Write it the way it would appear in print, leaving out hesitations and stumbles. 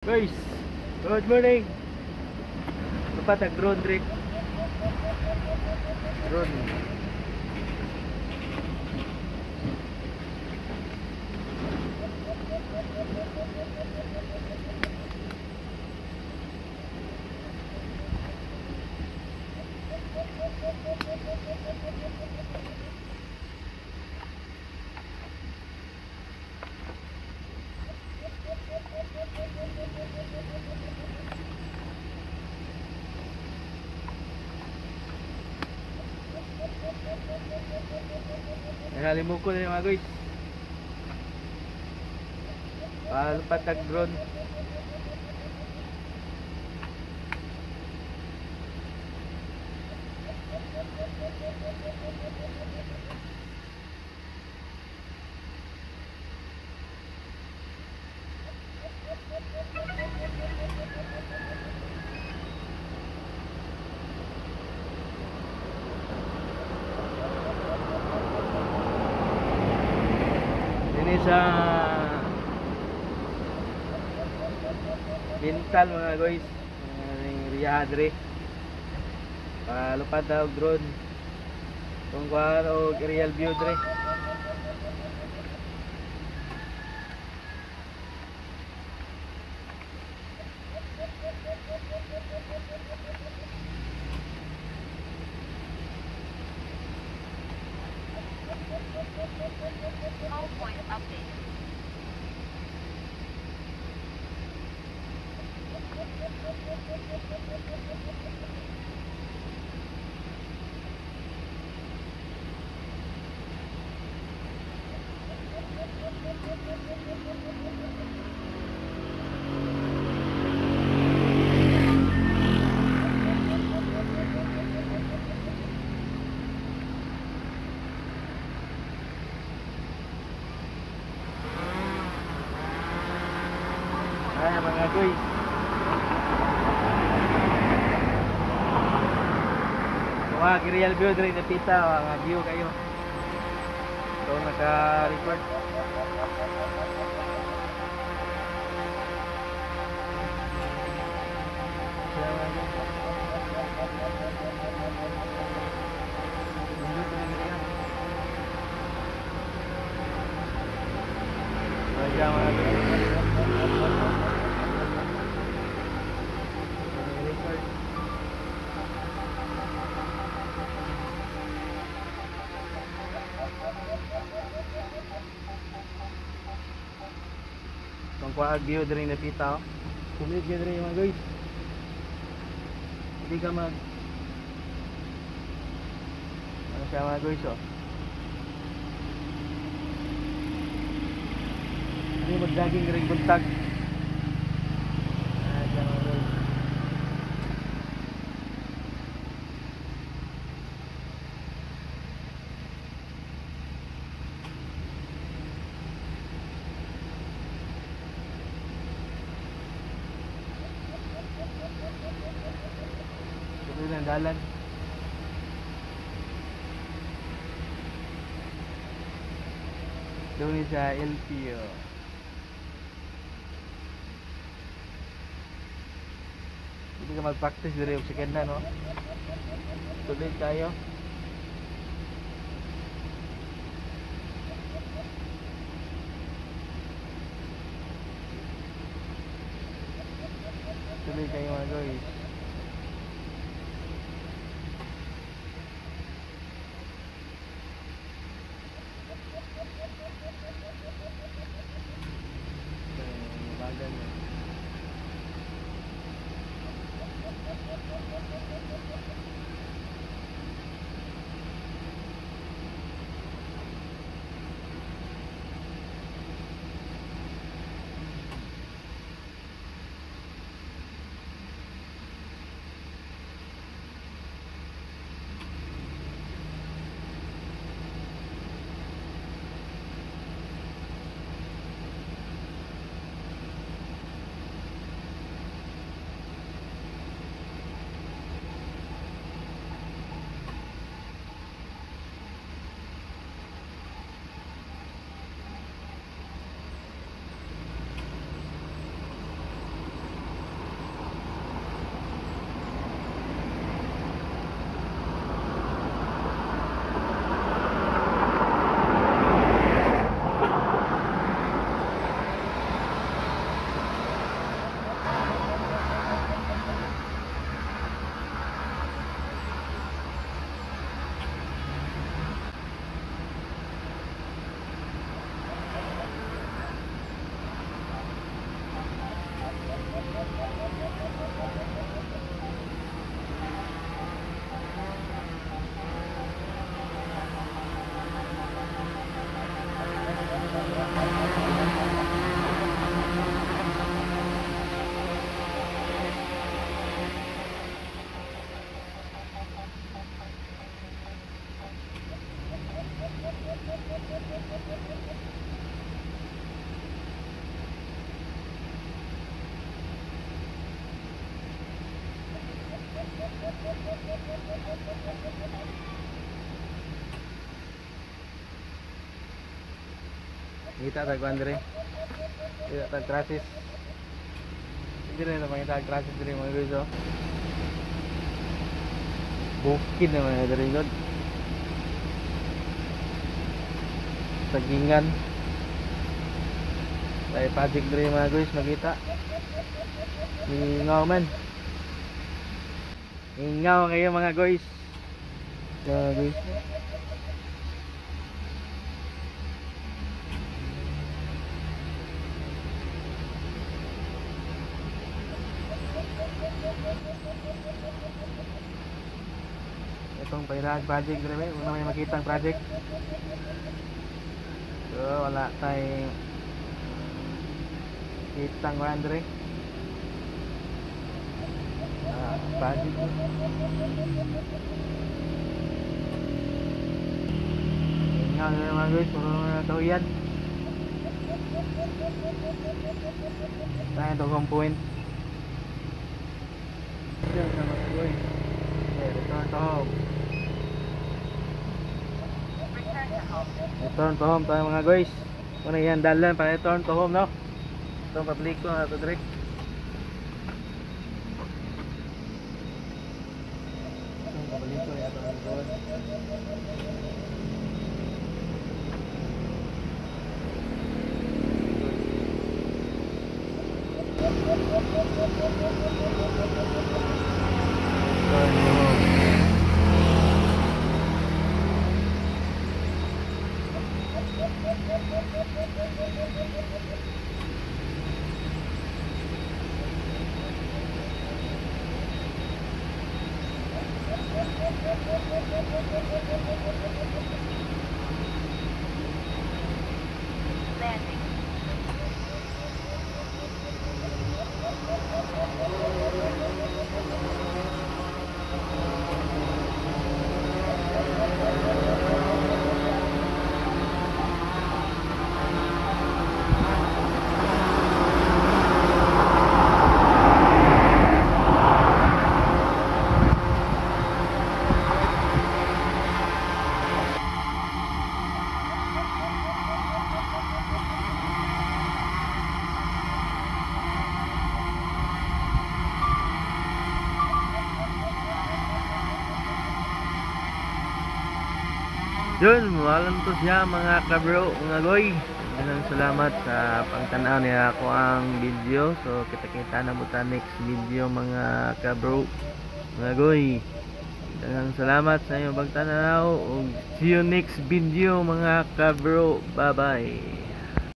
Guys, good morning. Lupad ang drone, Drake. Drone. Nalimuko na yung mga guys. Palupad ang drone. Ini sa Mintal, mga guys. Ning Riyaha dre. Palupad daw drone. Kung kuan og aerial view dre. Call point updated. Ay, mga guys. Mga aerial view dre napita, mga view kayo. So naka-record. Siya, mga guys. Nindot na rin yan. So, siya, mga guys. Record. Kung kuha view diri napita, oh. Sulit gyud diri, mga guys. Hindi ka mag ano siya, mga guys, oh. Hindi mag-jogging ring buntag. Ah, siya, mga guys. Tuloy ng dalan. Doon sa LPO. Hindi ka mag-practice diri og second hand, no? Tuloy tayo. Tuloy kayo, mga guys. Bagal niya. Kita tag Andre. Kita tag crashes. Hindi rin naman kita crashes diri mga guys oh. Bukid naman na diri god. Sagingan. Dahil project diri mga guys makita. Ingaw man. Ingaw kayo mga guys. Mga guys. Itong pairag project diri may una may makita ang project. So wala tay kitang kuan diri. Project. Ingaw na mga guys, puro mga kahuyan. Tayo itong point. Diyan sa mga guys. Okay, return to home. Return to home. Return to home tayo mga guys. Muna yan, dalan para return to home, no? Itong publiko na ito direct. Itong publiko na ito mga guys. Return to home. Landing. Yun, mawalan to siya mga kabro, mga goy. Daghang salamat sa pagtanaw niya ako ang video. So kita-kita na mo ta next video mga kabro, mga goy. Daghang salamat sa inyong pagtanaw ug see you next video mga kabro. Bye bye.